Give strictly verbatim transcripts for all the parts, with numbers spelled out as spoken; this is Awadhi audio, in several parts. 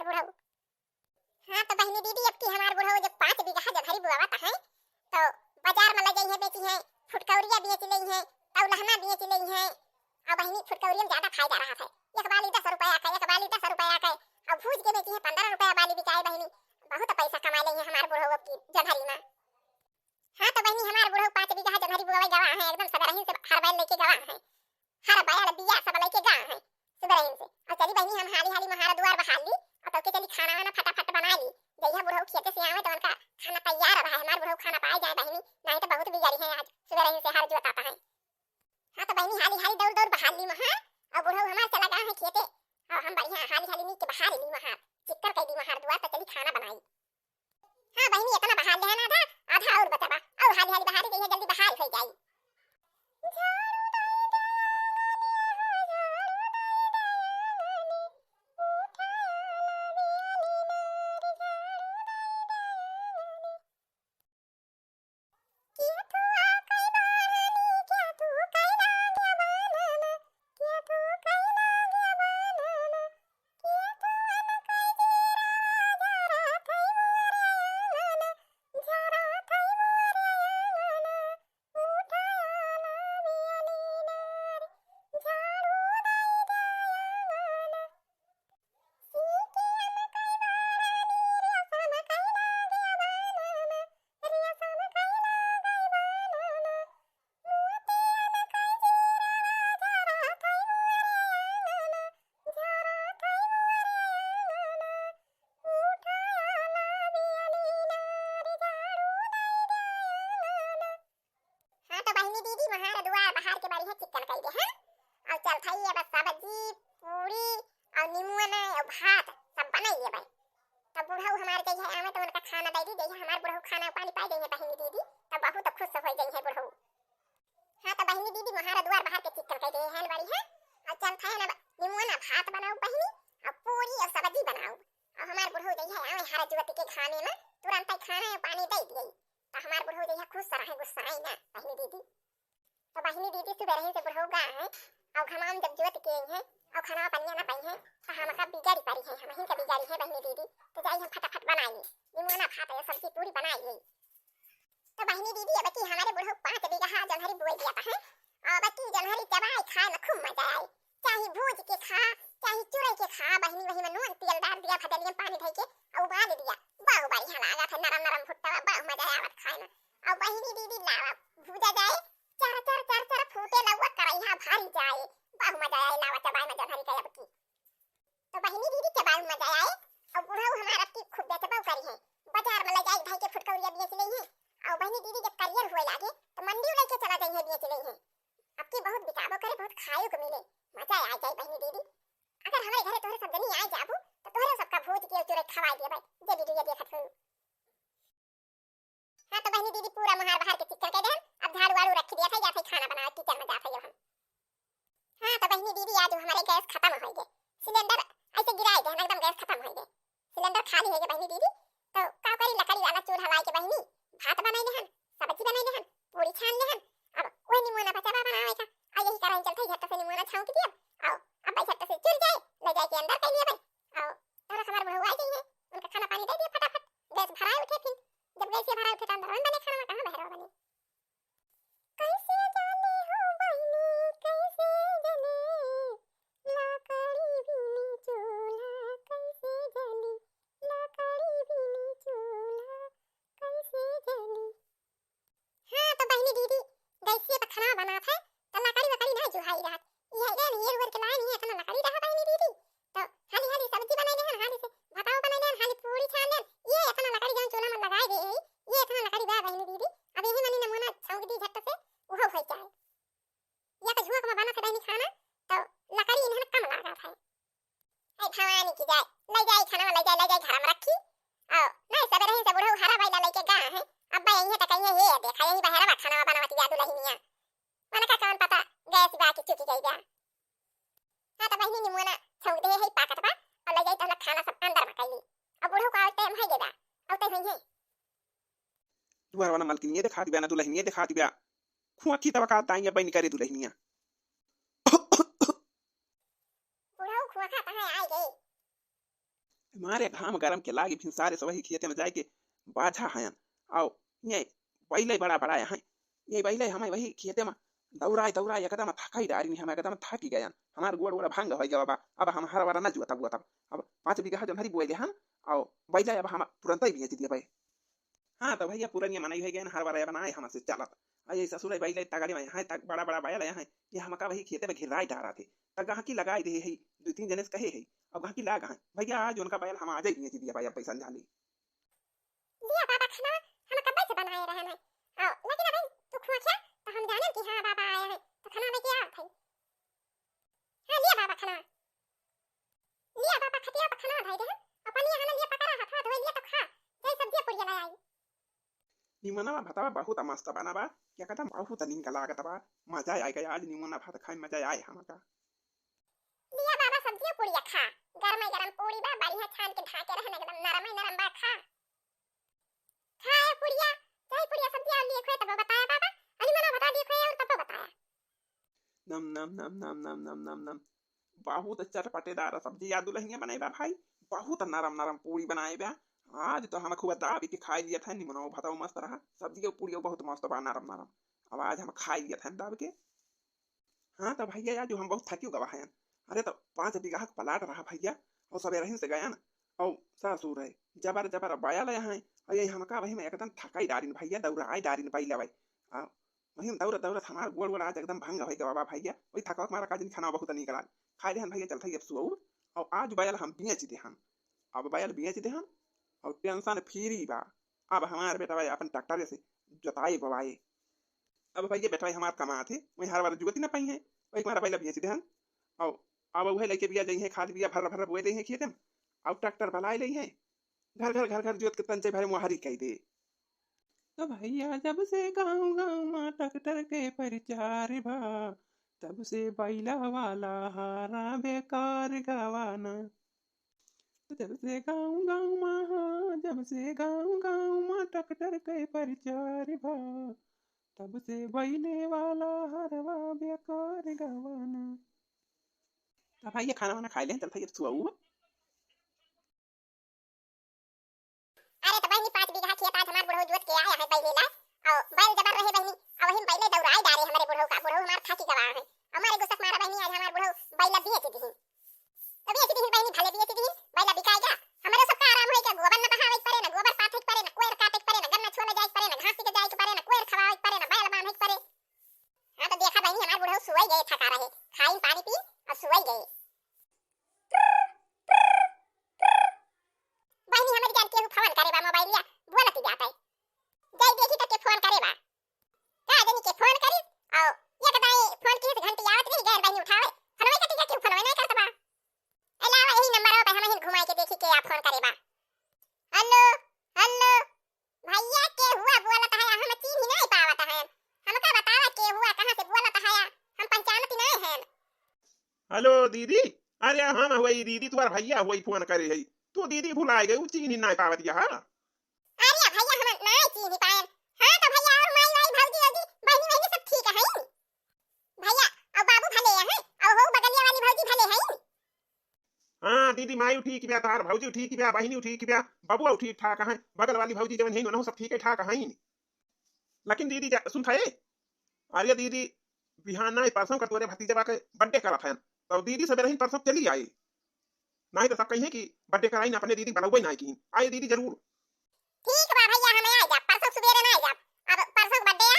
बुढ़ऊ। हाँ तो बहिनी दीदी, अब की हमार बुढ़ऊ जब पाँच बीघा जगहरी बोआवत है, तो बाजार में ले जइहैं, बेचिहैं, फुटकौरिया बेच लेइहैं, तौलहना बेच लेइहैं। और बहिनी, फुटकौरिया में ज्यादा फायदा रहत है, एक बाली दस रुपया का, एक बाली दस रुपया का, और भूज के बेचिहैं, पन्द्रह रुपया बाली बिकाए बहिनी। बहुत पैसा कमा लेइहैं हमार बुढ़ऊ अब की जगहरी में। हाँ तो बहिनी, हमार बुढ़ऊ पाँच बीघा जगहरी बोआवे गवा है, एकदम सबेरहिन से हर बैल लेके गवा है, हर बैल बिया सब लेके गवा है सबेरहिन से। और चली बहिनी, हम हाली हाली मोहार दुआर बहार ली, और तब के चली खाना वाना फटाफट बना ली। जइहा बुढ़ऊ खेते से आवे तो उनका खाना तैयार रहा है, हमार बुढ़ऊ खाना पाए जाए बहिनी, नहीं तो बहुत बिगड़ी है आज, सबेरहिन से हर जोताता है। हाँ तो बहिनी, हाली हाली दौड़ दौड़ बहार ली मोहार, और बुढ़ऊ हमार चला गवा है खेते, और हम बढ़िया हाली हाली नीक के बहार ली मोहार, चिक्कन कर दी मोहार दुआर, तो चली खाना बनाई। हाँ बहिनी, इतना बहार लेहन आधा, आधा और बचबा, और हाली हाली बहारी जइहैं, जल्दी बहारी हो जाई। हाँ तो बहिनी दीदी, मोहार दुआर बहार के बढ़िया चिक्कन कई देहन, और चलथई अब सब्जी, पूरी, और निमुअना, और भात सब बनाई लेबै। तब बुढ़ऊ हमार जइहैं आवे तो उनका खाना दे दी, जइहैं हमार बुढ़ऊ खाना पानी पाई जइहैं बहिनी दीदी, तब बहुत खुश हो जइहैं बुढ़ऊ। हाँ तो बहिनी दीदी, मोहार दुआर बहार के चिक्कन कई देहन बढ़िया, और चलथई अब निमुअना भात बनाऊ बहिनी, और पूरी और सब्जी बनाऊ, और हमार बुढ़ऊ जइहैं आवे हर जोत के घामे में तुरंत ही खाना और पानी दे दिए। तो हमार बुढ़ऊ जइहैं खुश रहे, गुस्साई ना बहिनी दीदी। तो बहिनी दीदी, सुबेरहिन से बुढ़ऊ गवा है, और घाम जब जोत के अइहैं, और खाना पनिया ना पइहैं, तो हमका बिगाड़ी परी है, हमहिन का बिगाड़ी है बहिनी दीदी। तो जाई हम फटाफट बनाई, निमुअना भात या सब्जी पूरी बनाई। तो बहिनी दीदी, अब की हमारे बुढ़ऊ पाँच बीघा जौनहरी बोई दिया है, और अब की जौनहरी चबाई खाए में खूब मजा आई, चाहे भूज के खा, चाहे चुरई के खा बहिनी, वही में नून तेल डाल दिया, भदनिया में पानी धई के और उबाल दिया, बहुत बढ़िया लागत है, नरम नरम भुट्टा, बहुत मजा आवत खाए में। और बहिनी दीदी, लावा भूजा जाए, चर चर चर चर फूटे लउआ, करैहा भरी जाए, बहुत मजा आए लावा चबाए में जौनहरी के अब की। तो बहिनी दीदी, चबाए में मजा आए, और बुढ़ऊ हमार अब की खूब बेचबो करिहैं, बाजार में ले जाई धई के फुटकौरिया बेच लेइहैं, और बहिनी दीदी जब करियर हुए लागे तो मंडी लेके चला जइहैं बेच लेइहैं। अब की बहुत बिकाबो करे, बहुत खाए को मिले, मजा आ जाए बहिनी दीदी। अगर हमारे घरे तोहरे सब जनी आ जाबू तो तोहरे सबका भूज के चुरई खवाई देबै, जे वीडियो देखत हो। हाँ तो बहिनी दीदी, पूरा मोहार बहार के चिक्कन कई देहन, अब झाड़ू वाड़ू रख दिया था, जात है खाना बनावे, किचन में जात है हम। हाँ तो बहिनी दीदी, आज हमारे गैस खत्म होइ गए, सिलेंडर ऐसे गिराए देहन, एकदम गैस खत्म होइ गए, सिलेंडर खाली होइ गए बहिनी दीदी। तो का करी, लकड़ी वाला चूल्हा लाए के बहिनी, भात बनाई लेहन, सब्जी बनाई लेहन, पूरी छान लेहन, अब वही निमोना बचावा बनावे का, आ यही कराई चलते झट से निमोना छौंक दिया, आओ अब झट से चुर जाए, ले जाए के अंदर कई लिए भाई, आओ तोरा हमार बुढ़ऊ आ जाइए, उनका खाना पानी दे दिया फटाफट, गैस भराए उठे फिर, जब गैस भराए उठे तो अंदर में बने खाना, कहाँ बहरवा बने। कैसे जले हो बहिनी, कैसे जले, लकड़ी बिन चूल्हा कैसे जली, लकड़ी बिन चूल्हा कैसे जली। हाँ तो बहिनी दीदी, गैसिए पर खाना बनात है, तो लकड़ी वकड़ी ना जुहाई रहत। ये, ये नहीं, ये उबर के लाए नहीं, इतना लकड़ी रहा बहिनी दीदी। तो हाली हाली सब्जी बनाई लेहन, हाली से भताओ बनाई लेहन, हाली पूरी छान लेहन। ये इतना लकड़ी जौन चूल्हा में लगाए दे है, ये इतना लकड़ी बा बहिनी दीदी। अब यही मनी नमूना छौंक दी झट से, उहो हो जाए। या तो झुआ के में बनत है बहिनी खाना, तो लकड़ी इन्हन कम लागत है। हे भवानी की जय, ले जाई खाना, ले जाई, ले जाई घर में रखी। आओ, नहीं सबेरहिन से बुढ़ऊ हरा बैला लेके गा है, अब यही तो कहिए, ये देखा यही बहरवा खाना बनवत या दुलहिनिया। मन का कौन पता गैस बा कि चुकी गई बा। हाँ तो बहिनी निमोना छौंक दे है पाकत बा, और ले जाई तो हम लोग खाना सब अंदर में कैली। अब बुढ़ऊ का टाइम है गे बा, और तय हुई है। दुआर वाला मलकिनिया देखात बिया ना दुलहिनिया देखात बिया। खुआ की तबका ताई बहिनी करे दुलहिनिया। बुढ़ऊ खुआ खाता है, आई गई। मारे घाम गरम के लागी भिनसारे से वही खेते में जाए के बाझा हयन। आओ, ये बैले बड़ा बड़ा हैं, ये बैले हमें वही खेते में दौड़ाए दौड़ाए एकदम थकाई डारिन, हम एकदम थकी गयन, हमार गोड़ वोड़ भंग होइ गवा बा। अब हम हरवारा न जुआ तब, अब पाँच बीघा जोन्हरी बोए हन, आओ बैले अब हम तुरंत ही बेच दिया भाई। हाँ, तो भैया, पुरनिया मनई होइ गए न, हरवारा बनाए हमसे चलत। आ ये ससुर है, बैल है, तगड़े में है, तग-, बड़ा बड़ा बैल है, ये हमका वही खेते में घेराई डारा थे। त गहकी लगाई दे है, दो तीन जने से कहे है, अब गहकी लाग है। भैया, आज उनका बैल हम आज ही बेच दिया भाई, अब पैसा झाली। लिया बाबा खाना, हम कब्बे से बनाए रहन है। आओ, लेकिन अबे तू खोंचा, तो हम जानन कि हाँ बाबा आए हैं, तो खाना लेके आवत है। हाँ, लिया बाबा खाना। लिया बाबा खटिया पर खाना धइ दे। अपन ये हमें लिए पकड़ा हाथ धोई लिया तो खा। जय सब्जी पुड़िया ले आई। निमनवा भातवा बहुत मस्त बना बा। क्या कहता, बहुत नीक लागत बा। मजा आए गया आज निमोना भात खाए, मजा आए हमका। लिया बाबा सब्जी पुड़िया खा। गरम गरम पूड़ी बा, बढ़िया छान के ढाके रहन, एकदम नरम ही नरम बा, खा। खाए पुड़िया, चाहे पुड़िया सब्जी और लिए खोए तब बताया बाबा, अली मना बता दिए खोए और तब बताया। नम, नम, नम, नम, नम, नम, नम, नम। बहुत चटपटेदार सब्जी या दुल्हनिया बनाए बा भाई, बहुत नरम नरम पूड़ी बनाए बा। आज तो हम खूब दाबी के खाई लिया था, निमनो भताओ मस्त रहा, सब्जी और पूड़ियो बहुत मस्त बा, नरम नरम। अब आज हम खाई लिया था दाब के। हाँ, तो भैया, आज हम बहुत थकी गवा हैं। अरे, तो पाँच बीघा के प्लाट रहा भैया, और सबेरहिन से गया ना, और ससुर है, जबर जबर बया ले हैं, और ये हमका वही में एकदम थकाई डारिन भैया, दौड़ाई डारिन बैला भाई। आ, वही में दौड़त दौड़त हमार गोड़ वोड़ आज एकदम भंग होइ गवा बा भैया, वही थकावट मारा का दिन खाना बहुत नीक लाग। खाए देहन भैया, चलत है अब सुअउर, और आज बैल हम बेच देहन, अब बैल बेच देहन, और tension free बा। अब हमार बेटवा अपन ट्रैक्टर से जोताई बोवाई। अब भैया बेटवा हमार कमात है, वही हर बार जुगती ना पाई है, वही हमारा बैला बेच देहन। और अब वह लेके बिया जाई है, खाद बिया भर भर बोए दे है खेते में, और ट्रैक्टर बलाए ले है, घर घर घर घर जोत के तंचे भरे मुहारी कह दे। तो भैया, जब से गाँव गाँव मा ट्रैक्टर के प्रचार बा, तब से बैला वाला हारा बेकार गवाना। जब से गाँव गाँव मा, हाँ, जब से गाँव गाँव मा ट्रैक्टर के प्रचार बा, तब से बैले वाला हरवा बेकार गवाना। तो भैया, खाना वाना खाए लेहन, चलत है अब सुअउर। अरे तो बहिनी, पाँच बीघा खेत आज हमार बुढ़ऊ जोत के आया है बैले ला। और बैल जबर रहे बहिनी, और वही बैले दौड़ाई डारे हमरे बुढ़ऊ का, बुढ़ऊ हमार थाकी गवा है। हमारे गुस्सा मारा बहिनी, आज हमार बुढ़ऊ बैला बेच दिहिन। तो बेच दिहिन बहिनी, भले बेच दिहिन, बैला बिकाएगा। हमरे सबका आराम होई क्या, गोबर न बहावे के परे, न गोबर पाथे के परे, न कोयर काटे के परे, न गन्ना छोले जाए के परे, न घास के जाए के परे, न कोयर खवावे के परे, न बैल बांधे के परे। हाँ तो देखा बहिनी, हमार बुढ़ऊ सुवई गए थका रहे, खाइन पानी पी और सुवई गए। बहिनी, हमरी जान केहू फोन करे बा मोबाइलिया, बोलत जात है। जाई देखी त के फोन करे बा। का जानी के फोन करी, और एक दाई फोन की घंटी आवत रही, गैर बहिनी उठावे। फोनवे कटी जाती, फोनवे नहीं करत बा। अलावा यही नंबर पे हम ही घुमाई के देखी के आप फोन करे बा। हेलो, हेलो। भैया, के हुआ बोलत है, हम चीन्ही नहीं पावत है। हमका बतावा के हुआ, कहाँ से बोलत है, हम पहचानत नहीं हैं। हेलो दीदी, अरे हम हुई दीदी, तुम्हार भैया हुई फोन करे है। तू दीदी भुलाए गई, उ चीन्ही नहीं पावत यहाँ। अरे भैया, हम नहीं चीन्ही पाएन। हाँ तो भैया, और माई वाई, भौजी वौजी, बहिनी वहिनी सब ठीक है? भैया, और बाबू भले हैं, और हो बगलिया वाली भौजी भले हैं? हाँ दीदी, माई ठीक बा, तार भौजी ठीक बा, बहिनी ठीक बा, बबुआ ठीक ठाक है, बगल वाली भौजी जवन है, उनहु सब ठीक ठाक है। लेकिन दीदी जा-, सुन था ए, अरे दीदी, बिहान ना परसों का तोरे भतीजवा के birthday करत हैं, तो दीदी सबेरहिन परसों चली आई, नहीं तो सब कहिए कि birthday कराई ना, अपने दीदी बुलावे नहीं की। आई दीदी जरूर। ठीक बा भैया, हम आई जाब, परसों सुबेरे ना आई जाब। अब परसों के birthday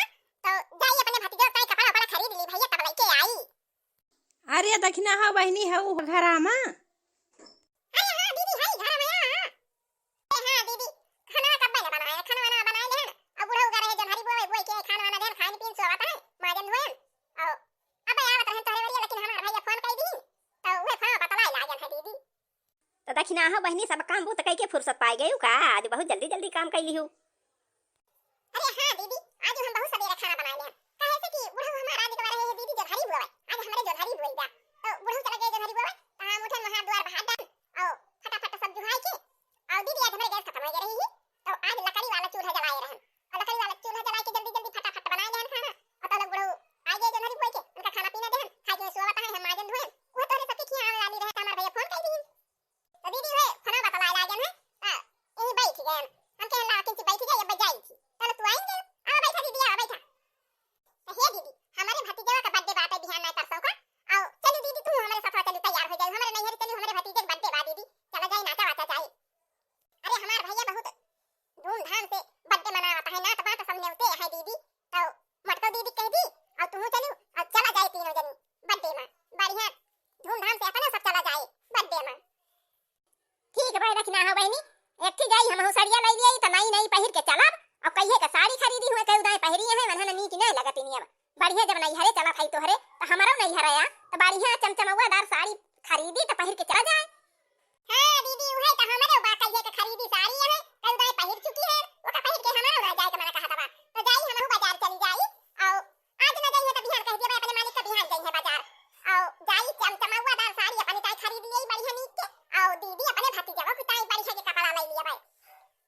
आ, तो जाई अपने भतीजो ताई कपड़ा उपड़ा खरीद ली भैया, तब लेके आई। अरे दखिना हो बहिनी, हो घरा मा? अरे हाँ दीदी, है घरा मा, हाँ। ए हाँ दीदी, खाना कब बने बनाए, खाना वाना बनाए लेहन। अब बुढ़ऊ का रहे जोन्हरी बोए, बोए के खाना वाना देन, खाइन पीन सोवत है, माजन धोएन। और अब आवत रहन तोहरे बरिया, लेकिन हमार भैया फोन कई दी, तो उहे फोन बतलाए लागन है दीदी। तो दखिना हो बहिनी, सब काम बूत कई के फुर्सत पाए गयू का? आज बहुत जल्दी जल्दी काम कई लिहू। अरे हाँ दीदी, आज हम बहुत सबेरे खाना बनाए लेहन। काहे से कि बुढ़ऊ हमार आज के रहे है दीदी जोन्हरी बोए। आज हमरे जोन्हरी बोई बा। तो बुढ़ऊ चला गए जोन्हरी बोए, तो हम उठन वहाँ द्वार बहार डाल, और फटाफट सब जुहाई के, और दीदी आज हमरे गैस खत्म हो गए रही, तो आज लकड़ी वाला चूल्हा जलाए रहन। और लकड़ी वाला चूल्हा जला के जल्दी जल्दी फटाफट बनाए लेहन खाना। और तो लोग बुढ़ऊ आ गए जोन्हरी बोए के, उनका खाना पीना देहन, खाए के सोवत है, हम माजन धोएन। वो तोरे सबके खिया आवे वाली रहे, तो हमार भैया फोन कई दी। तो दीदी हुए खाना बतलाए एक ठी जाई हमहू सड़िया लइ लियाई, त नई नई पहिर के चलब। अउ कहिए के साड़ी खरीदी हुए, कहू दाई पहिरी है, वनहन नीक नहीं लगत इनी अब। बढ़िया जब नैहरे चलत हई तोहरे, त हमरो नैहरे आ, त बढ़िया चमचमौआदार साड़ी खरीदी त पहिर के चला जाए। हाँ दीदी, उहे त हमरे बा कहिए के खरीदी साड़ी है, कहू दाई पहिर चुकी है, ओका पहिर के हमरो रह जाए के मन कहत बा। त जाई हमहू बाजार चली जाई, अउ आज न जइहे त बिहान कह दिया, अपने मालिक का बिहान जइहे बाजार। अउ जाई चमचमौआदार साड़ी अपने ताई खरीद लियाई बढ़िया नीक के। अउ दीदी अपने भतीजवा के ताई बढ़िया के कपड़ा लइ लिया भाई।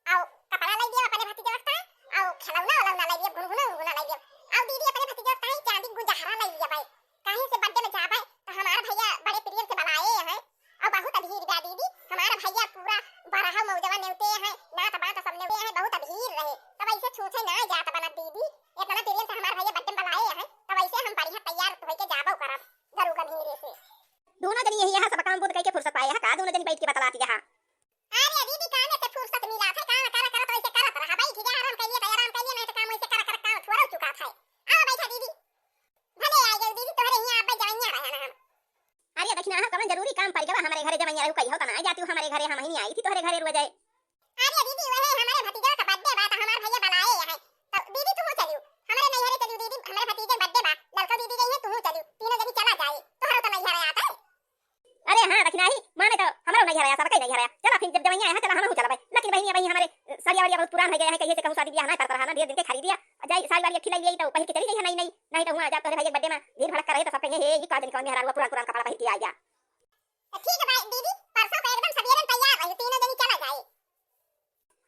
अउ कपड़ा लइ लिया अपने भतीजवा के ताई। अउ खिलौना उलौना लइ लिया, घुनघुना उनघुना लइ लिया। अउ दीदी अपने भतीजवा के ताई चांदी के गुंजहरा लइ लिया भाई। काहे से birthday में जाबे त हमार भैया बड़े प्रिय से बुलाए हैं। अउ बहुत भीड़ बा दीदी, हमार भैया पूरा बरहा मौजवा नेवते हैं, नात बात सब नेवते हैं, बहुत भीड़ रहे। तब ऐसे छूछे ना जात बनत दीदी, इतना प्रिय से हमार भैया birthday में बुलाए हैं, तब ऐसे हम बढ़िया तैयार होके जाबो करब, गरु गंभीरे से। दोनों जनी यही यहाँ सब काम बूत करके फुर्सत पाए है का? दोनों जनी बैठ के बतलाती यहाँ। अरे दीदी, कामे से फुर्सत मिला था, काम करा करा तो ऐसे करत रहा, बैठ जा, आराम कर लिए तो आराम कर लिए, नहीं तो काम ऐसे करा करा काम थोड़ा चुका था। आओ बैठा दीदी, भले आ गए दीदी, तोहरे यहाँ अब जवैया रहे ना हम। अरे दखिना, कवन जरूरी काम पड़ गवा हमरे घरे, जवैया रहू कहियो त ना जाती हमारे घरे, हम ही नहीं आई थी तोहरे घरे रोज आए। अरे दीदी, वहे हमरे भतीजा का birthday बा, त हमार भैया बुलाए हैं। त दीदी तू चलियो, हमरे नैहरे चलियो दीदी, हमरे भतीजे का birthday बा, ललका दीदी गई है, तू चलियो, तीनों जनी चला जाए, तोहरो त नैहर आत है। अरे हाँ, दखिना ही, माने त हमरो नैहर आया, सबके नैहर आया। चला फिर जब जवैया आया, चला हमहू चलबे। लेकिन बहिनी, अबही हमरे सड़िया वड़िया बहुत पुरान हो गया है, कहिए से कहूँ शादी बियाह ना करत रहा ना, ढेर दिन के खरीदिया। जाई साड़ी वाड़ी अच्छी लई लियाई त पहिर के चली जाइए नई नई, नहीं त हुआ जाब तोहरे भैया के birthday में भीड़ भड़क करे त सब कहिए, "हे, ई का जन कौन मेहरारू पुरान पुरान कपड़ा पहिर के आ गया।" ठीक बा दीदी, परसों के एकदम सबेरे तैयार रही, तीनों जनी चला जाए।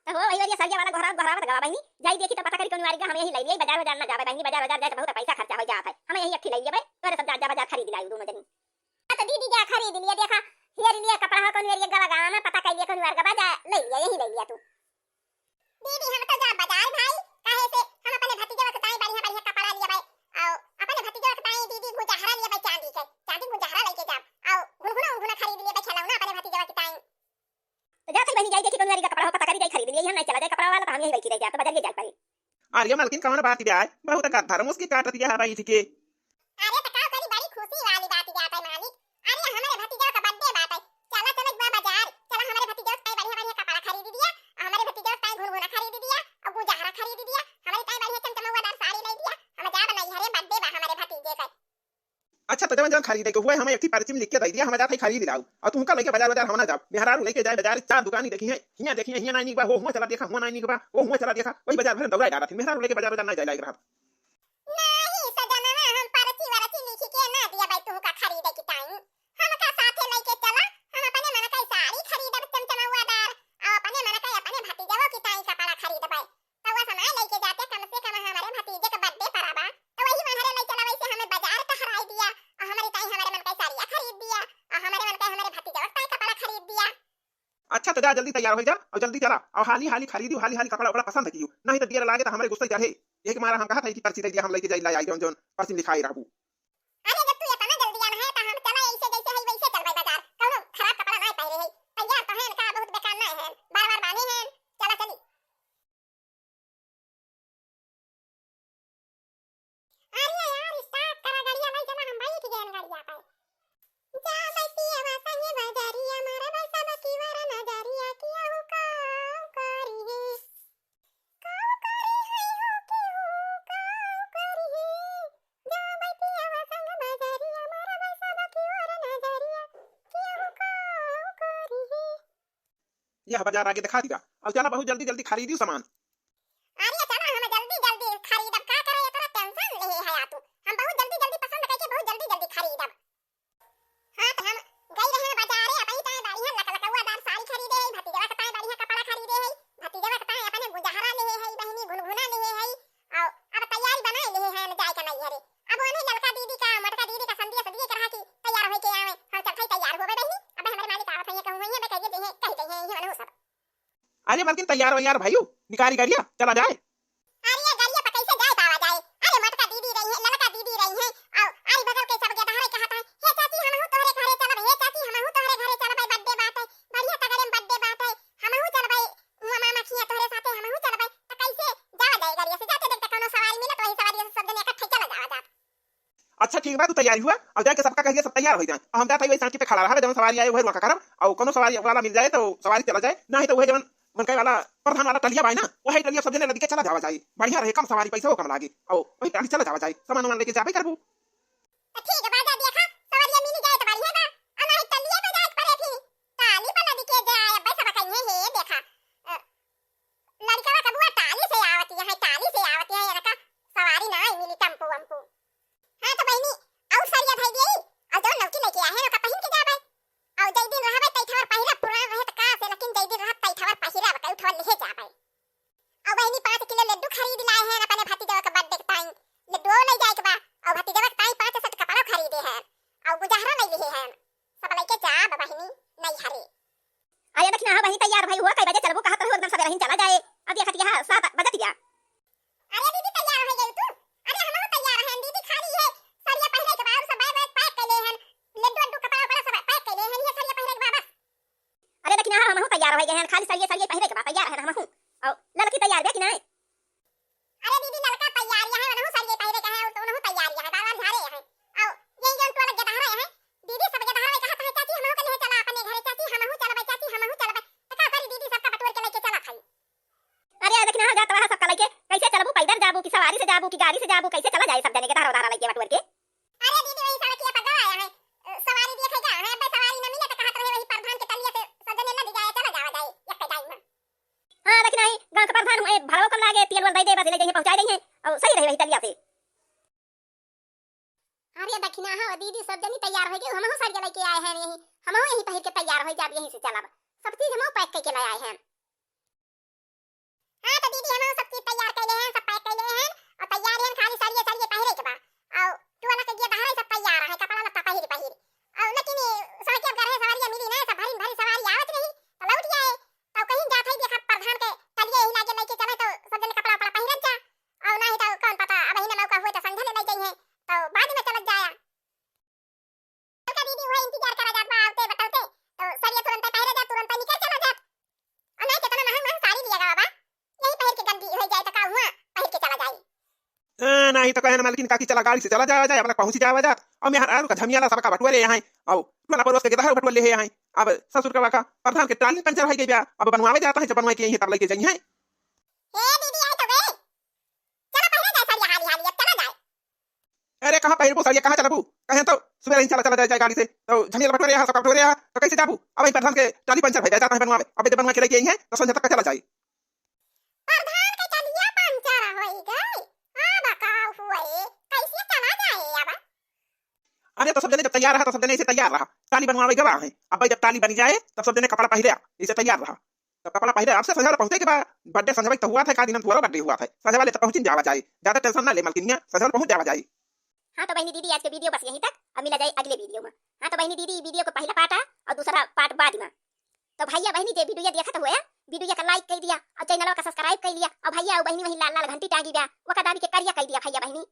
त हो वही वरिया सड़िया वाला गोहरावत गोहरावत गवा बहिनी, जाई देखी त पता करी कौन वारी का हम यही लई लियाई, बाजार बाजार ना जाबे बहिनी, बाजार बाजार जाए त बहुत पैसा खर्चा हो जात है, हम यही अट्ठी लई लेबे, तोहरे सब जा, जा बाजार खरीद लाई दोनों जनी। हाँ, त दीदी जा खरीद लिया, देखा, हेर लिया कपड़ा हो, कौन एरिया गवा गाँव में, पता कर लिया, कौन एरिया गवा जा, ले लिया, यही ले लिया तू। दीदी, हम तो जा बाजार भाई, काहे से हम अपने भतीजवा के ताई बढ़िया, बढ़िया कपड़ा लिया भाई, और अपने भतीजवा के ताई दीदी गुजहरा लिया भाई, चांदी के, चांदी गुजहरा लेके जा, और घुनघुना उनघुना खरीद लिया भाई, खिलौना अपने भतीजवा के ताई। तो जा, चल बहिनी, जाई देखी, कौन एरिया कपड़ा हो, पता करी, जाई खरीद लिया, हम नहीं चला जाए कपड़ा वाला, तो हम यही बैठी रह जाए, तो बजरिए जाए पड़ी। अरे मलकिन, कौन बात बा? बहुत गद्दा मुस्की काटत है बैठ के। अरे त का करी, बड़ी खुशी वाली बात जात है मालिक। अरे हमरे भतीजा का birthday बात है, चला चला एक बार बाजार, चला हमरे भतीजा का बढ़िया बढ़िया कपड़ा खरीद दिया, हमरे भतीजा का घुनघुना खरीद दिया, और गुजहरा खरीद दिया, हमरे ताई बढ़िया चमचमौआदार साड़ी ले दिया, हम जाब नैहरे, birthday बा हमरे भतीजे का। अच्छा, त जवन जवन खरीदे के हुए, हमें एक ठी पर्ची में लिख के दे दिया, हम जात है खरीद लाऊ। और तुमका लेके बाजार बाजार हम ना जाब। मेहरारू लेके जाए बाजार, चार दुकानी देखी है, हियाँ देखी है, हियाँ ना नीक बा, हो हुआँ चला देखा, हुआँ ना नीक बा, हो हुआँ चला देखा, वही बाजार भर दौड़ा डालत है। मेहरारू लेके बाजार बाजार ना जाए लायक रहब। नाही सजनवा, हम पर्ची वर्ची लिखी के ना दिया भाई तुमका खरीदे की टाइम। हमका साथे लेके चला, हम अपने मन का साड़ी खरीदब चमचमौआदार, और अपने मन का अपने भतीजवो की ताई कपड़ा खरीदबे। त वो समय लेके जाते, कम से कम हमरे भतीजे के birthday पड़ा बा, त वही मनहरे ले चला, वैसे हमें बाजार टहराई दिया, और हमरी ताई हमरे मन का साड़िया खरीद दिया, और हमरे मन का हमरे भतीजवा के ताई कपड़ा खरीद दिया। अच्छा, त जा, जल्दी तैयार हो जा और जल्दी चला, और हाली हाली खरीदियो, हाली हाली कपड़ा उपड़ा पसंद कियो, नहीं त देर लागे त हमरे गुस्से चढ़े। यही के मारा हम कहत है कि पर्ची दे दिया, हम लेके जाई, लाई आई जौन जौन पर्ची में लिखाई रहबू। अरे, जब तू इतना जल्दी आना है, त हम चला ऐसे जैसे है वैसे चलबे बाजार। कौनो खराब कपड़ा नहीं पहने है, तैयार तो है का, बहुत बेकार नहीं है, बार बार बानी है, चला चली। अरे यार, start करा गड़िया भाई, चला हम बैठ गए गड़िया पे। जा बतिया संगे बजरिया, मारे बैसा बकी वाला नजरिया, किया हो काऊ करी है, काऊ करी है हो, की हो काऊ करी है। जा बतिया संगे बजरिया, मारे बैसा बकी वाला नजरिया, किया हो काऊ करी है। यह बाजार आगे दिखा दिया। अब चला, बहुत जल्दी जल्दी खरीदियो सामान। अरे चला, हम जल्दी जल्दी खरीदब, का करे इतना tension ले है आ तू? हम बहुत जल्दी जल्दी पसंद करके बहुत जल्दी जल्दी खरीदब। हाँ, तो हम गई रहे बाजारे, अब ही ताए बढ़िया लकलकौआदार साड़ी खरीदे है, भतीजवा के ताए बढ़िया कपड़ा खरीदे है, भतीजवा के ताए अपने गुजहरा ले है, बहिनी घुनघुना ले है, और अब तैयारी बनाए ले है, हम जाए के नैहरे। अब ओने ललका दीदी का, मोटका दीदी का संदेश दिए के रहा कि तैयार होके आवे। हम चलते तैयार होबे बहिनी, अब हमरे मालिक आवत है, कहूँ है, कहिए, कहिए, कही, कही, यही मनो सब। अरे मलकिन, तैयार हो यार भाइयों, निकारी गाड़िया, चला जाए। अरे ये गाड़िया पर कैसे जाए पावा जाए? अरे मोटका दीदी रही है, ललका दीदी रही है, और आरी बगल के सब गेदहरे कहता है, "हे चाची, हमहू तोहरे घरे चलब, हे चाची, हमहू तोहरे घरे चलब, birthday बाटे, बढ़िया तगड़े में birthday बाटे, हमहू चलबै, हुआ मामा खिया तोहरे साथे, हमहू चलबै।" त कैसे जावा जाए गाड़िया से? जाते देखते कौनो सवारी मिलत, वही सवारी से सब जने इकट्ठे चला जावा जात। अच्छा ठीक बा, तू तैयारी हुआ और जाके सबका कहिए सब तैयार हो जाए। और हम जात हई वही साँची पे खड़ा रहा, जब सवारी आए वही रुआ का करब। अउ कउनो सवारी वाला मिल जाए तो सवारी चला जाए, नाहीं तो उहे जवन मनकै वाला प्रधान वाला टलिया बाय ना, उहे टलिया सब जने लदिके चला जावा जाए, बढ़िया रहे, कम सवारी, पैसो कम लागे, अउ उहे टली चला जावा जाए, सामान वामान लेके जाबे करबू। तो ठीक बा, जा देखा, सवारिया मिली जाए तो बढ़िया बा, अउ नाहीं टलिया पे जाए के पड़े फिर, टाली पे लदिके जाए, अब्बे सब कहिए, "हे देखा, अ, लड़िकवा के बुआ टाली से आवत है, टाली से आवत है, एनका सवारी नाहीं मिली, टेम्पू वम्पू।" हाँ तो बहिनी, अउ सरिया धई देई, अउ जउन लौकी लेके आए हैं, ओका पहिन के जाबे, अउ जई दिन रहबे, तई ठवर पहिरब, पुरान रहे तो का से, लेकिन जई दिन रहब, तई ठवर पहिरब, कई ठवर लेहे जाबे। अउ बहिनी, पाँच किलो लड्डू खरीद लाए हैं अपने भतीजवा के birthday के ताईं। लड्डुओ ले जाए के बा। अउ भतीजवा के ताईं पाँच set कपड़ा खरीदे हैं। अउ गुजहरा ले लिए हैं। सब लेके जाब बहिनी नैहरे। अरे देखी ना, हाँ बहिनी, तैयार भई हुआ, कई बजे चलबू? कहत रहो एकदम सबेरे ही चला जाए। अब देखत यहाँ सात बजत गया। अरे दीदी, तैयार हो गई तू? अरे हमहू तैयार हैं दीदी, खाली ये सरिया पहिरे के बा, अउर सब bag वैग pack कर ले हैं, लड्डू वड्डू कपड़ा वपड़ा सब pack कर ले हैं, ये सरिया पहिरे के बा बस। अरे देखी ना, हमहू तैयार होइ गए हैं, खाली सरिये सरिये पहिरे के बा, तैयार हैं हमहू। अउ ललकी तैयार बे कि नाहीं? अरे दीदी, ललका तैयार यहाँ है, उनहू सरिये पहिरे के हैं, अउर तो उनहू तैयार यहाँ है, बार बार झारे यहाँ। अउ ये जौन टोला गेदहरा है, दीदी सब गेदहरा कहा था, "चाची हमहू के लेहे चला अपने घरे, चाची हमहू चलबे, चाची हमहू चलबे।" तो का करी दीदी, सबका बटोर के लेके चला खाई। अरे देखी ना, जात वहाँ सबका लेके, कैसे चलबू, पैदल जाबू कि सवारी से जाबू कि गाड़ी से जाबू, कैसे चला जाए सब जने गेदहरा उदहरा लेके बटोर के? अरे दीदी, वही सड़किया पर गवा है, अ, सवारी देखे जा है, अबे सवारी न मिले तो कहत रहे वही प्रधान के टलिया से सब जने लदि जाए, चला जावा जाए, एक टाइम में। हाँ, लेकिन आई गाँव के प्रधान हुए, भाड़ो कम लागे, तेल वेल दे दे, बस ले जाइए, पहुँचा दे, अउ सही रहे वही टलिया से। अरे देखी ना, हाँ दीदी, सब जनी तैयार होइ गई, हमहू सरिया लेके आए हैं यही, हमहू यही पहिर के तैयार होइ जाब, यहीं से चलब, सब चीज हमहू pack करके ले आए हैं। हाँ तो दीदी, हम सब चीज तैयार कर ले हैं, सब pack कर ले हैं, अउर तैयार हैं, खाली सरिये सरिये पहिरे के बा। अउर टोला के गेदहरा सब तैयार है, कपड़ा लत्ता पहिर पहिर। अउर लेकिन ये सड़किया पर रहे सवारिया मिली ना, सब भरी भरी सवारी आवत रही, तो लौट जाए। तो कहीं जात है, देखा प्रधान के टलिया यही लागे लेके चले, तो सब जने कपड़ा उपड़ा पहिरत जा। अउर नाहीं तो कौन पता, अबहिने मौका हुए तो संझा ले ले जाइए, तो बाद में चलत जाया। का दीदी, वह इंतजार करा जात बा, आवते बतौते, तो सरिया तुरंते पहिरे जात, तुरंते निकल चला जात। अउर नाहीं, केतना महंग महंग साड़ी लिया गवा बा, यही पहिर के गंदी होइ जाए, तो का हुआ, पहिर के चला जाए। ए, नाहीं तो कहे ना मालकिन, काकी चला, गाड़ी से चला जावा जाए, अपना पहुँची जावा जात। अउर मेहरारू का झमियाला सबका बटुआ ले यहाँ, अउर टोला परोस के गेदहरा बटुआ ले यहाँ। अब ससुर का वाका प्रधान के टाली पंचर होइ गई बा, अब बनवावे जात है, जब बनवाए के यहीं तब लेके जाइए। हे दीदी, आई तो गई। चला पहिरे जाए सरिया हाली हाली, अब चला जाए। अरे कहाँ पहिरबू सरिया, कहाँ चलबू? कहे तो सुबह ही चला, चला जाए, जाए गाड़ी से। तो झमियाला बटोरे यहाँ, सबका बटोरे यहाँ, तो कैसे जाबू? अब वही प्रधान के टाली पंचर होइ जाए, जात है बनवावे। अब जब बनवा के लेके आई है, तो संझा तक का चला जाए। प्रधान के टलिया पंचर होइ गई। अब का हुए? कैसे चला जाए अब? अरे तो सब जने जब तैयार रहा, तो सब जने ऐसे तैयार रहा। टाली बनवावे गवा है। अब भाई जब टाली बनी जाए, तब सब जने कपड़ा पहिरे, ऐसे तैयार रहा। तब कपड़ा पहिरे, अब से संझा वाले पहुँचे के बा। Birthday संझा वाले तो हुआ था, का दिन हम तुम्हारा birthday हुआ था। संझा वाले तो पहुँचिन जावा जाए। ज्यादा tension ना ले मलकिनिया, संझा वाले पहुँच जावा जाए। हाँ तो बहिनी दीदी, आज के video बस यहीं तक, अब मिला जाए अगले video में। हाँ तो बहिनी दीदी, video के पहिला part आ अउर दूसरा part बाद में। तो भइया बहिनी जे video देखत हुए, video का like कर दिया अउर channel का subscribe कर लिया। अउर भइया अउर बहिनी वहीं लाल लाल घंटी टांगी बा, ओका दाबी के करिया कर दिया भइया बहिनी।